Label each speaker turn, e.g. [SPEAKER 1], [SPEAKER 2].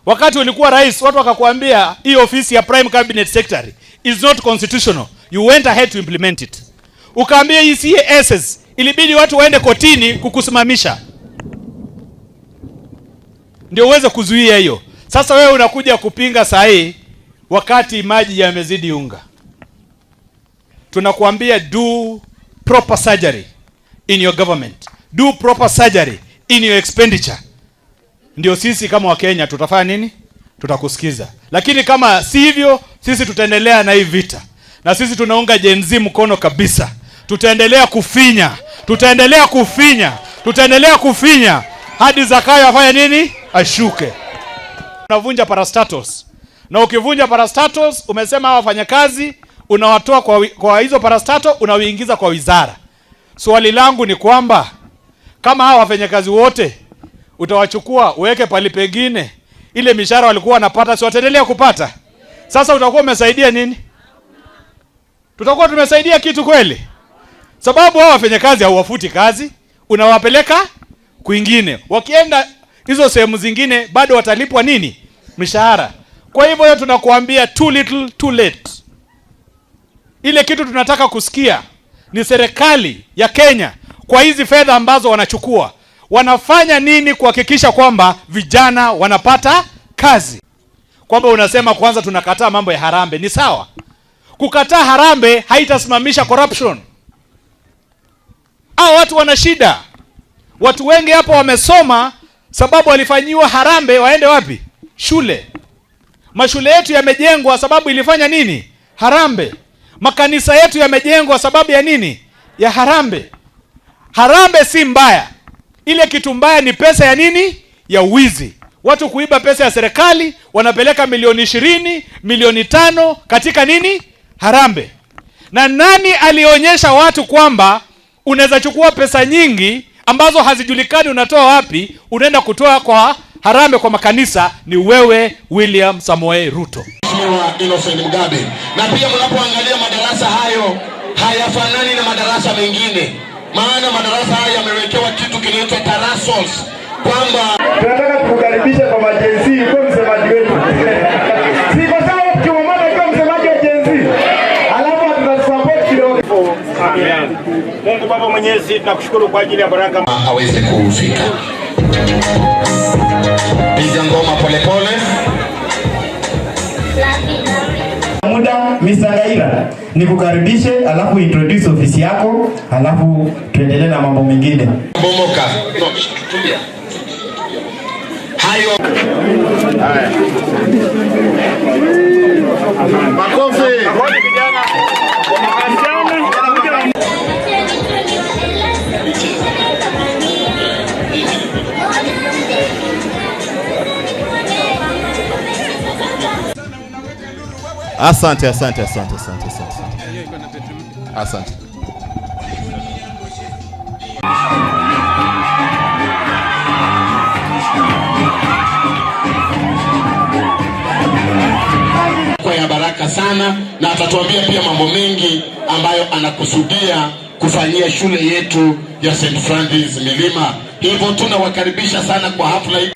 [SPEAKER 1] Wakati ulikuwa rais, watu wakakuambia hii ofisi ya Prime Cabinet Secretary is not constitutional. You went ahead to implement it. Ukaambia hii CASs, ilibidi watu waende kotini kukusimamisha ndio uweze kuzuia hiyo. Sasa wewe unakuja kupinga saa hii wakati maji yamezidi unga. Tunakuambia do proper surgery in your government. Do proper surgery in your expenditure. Ndio sisi kama Wakenya tutafanya nini? Tutakusikiza. Lakini kama si hivyo, sisi tutaendelea na hii vita. Na sisi tunaunga Gen Z mkono kabisa. Tutaendelea kufinya, tutaendelea kufinya, tutaendelea kufinya hadi Zakayo afanye nini? Ashuke. Unavunja parastatals. Na ukivunja parastatals, umesema hawa wafanyakazi unawatoa kwa hizo parastatal, unawaingiza kwa wizara. Swali langu ni kwamba kama hawa wafanyakazi wote utawachukua uweke pali pengine, ile mishahara walikuwa wanapata si wataendelea kupata? Sasa utakuwa umesaidia nini? Tutakuwa tumesaidia kitu kweli? Sababu hawa wafanyakazi hawafuti kazi, unawapeleka kwingine. Wakienda hizo sehemu zingine bado watalipwa nini? Mishahara. Kwa hivyo tunakuambia too little too late. Ile kitu tunataka kusikia ni serikali ya Kenya kwa hizi fedha ambazo wanachukua, wanafanya nini kuhakikisha kwamba vijana wanapata kazi? Kwamba unasema kwanza tunakataa mambo ya harambee, ni sawa. Kukataa harambee haitasimamisha corruption. Hao watu wana shida. Watu wengi hapo wamesoma sababu walifanyiwa harambee waende wapi? Shule. Mashule yetu yamejengwa sababu ilifanya nini? Harambee. Makanisa yetu yamejengwa sababu ya nini? Ya harambee. Harambee si mbaya. Ile kitu mbaya ni pesa ya nini? Ya wizi. Watu kuiba pesa ya serikali, wanapeleka milioni 20, milioni 5 katika nini? Harambee. Na nani alionyesha watu kwamba unaweza chukua pesa nyingi ambazo hazijulikani unatoa wapi, unaenda kutoa kwa harambee kwa makanisa? Ni wewe William Samoei Ruto.
[SPEAKER 2] Mheshimiwa Innocent Mugabe. Na pia mnapoangalia madarasa hayo hayafanani na madarasa mengine, maana madarasa haya yamewekewa kitu kinaitwa tarasols, kwamba
[SPEAKER 3] tunataka kukukaribisha kwa Gen Z kwa msemaji wetu. Siko sawa tukimwona kwa msemaji wa Gen Z. Alafu tutasupport kidogo.
[SPEAKER 4] Amen. Mungu Baba Mwenyezi, tunakushukuru kwa ajili ya baraka
[SPEAKER 2] aweze kufika. Piga ngoma polepole.
[SPEAKER 3] Muda Mr. Ngaira, nikukaribishe alafu introduce ofisi yako alafu tuendelee na mambo mengine.
[SPEAKER 2] Bomoka. No, tulia. Hayo.
[SPEAKER 4] Haya.
[SPEAKER 2] Makofi.
[SPEAKER 4] Makofi vijana.
[SPEAKER 5] Asante, asante, asante, asante, asante. Asante.
[SPEAKER 2] Kwa ya baraka sana, na atatuambia pia mambo mengi ambayo anakusudia kufanyia shule yetu ya St. Francis Milima. Hivyo tunawakaribisha sana kwa hafla hii.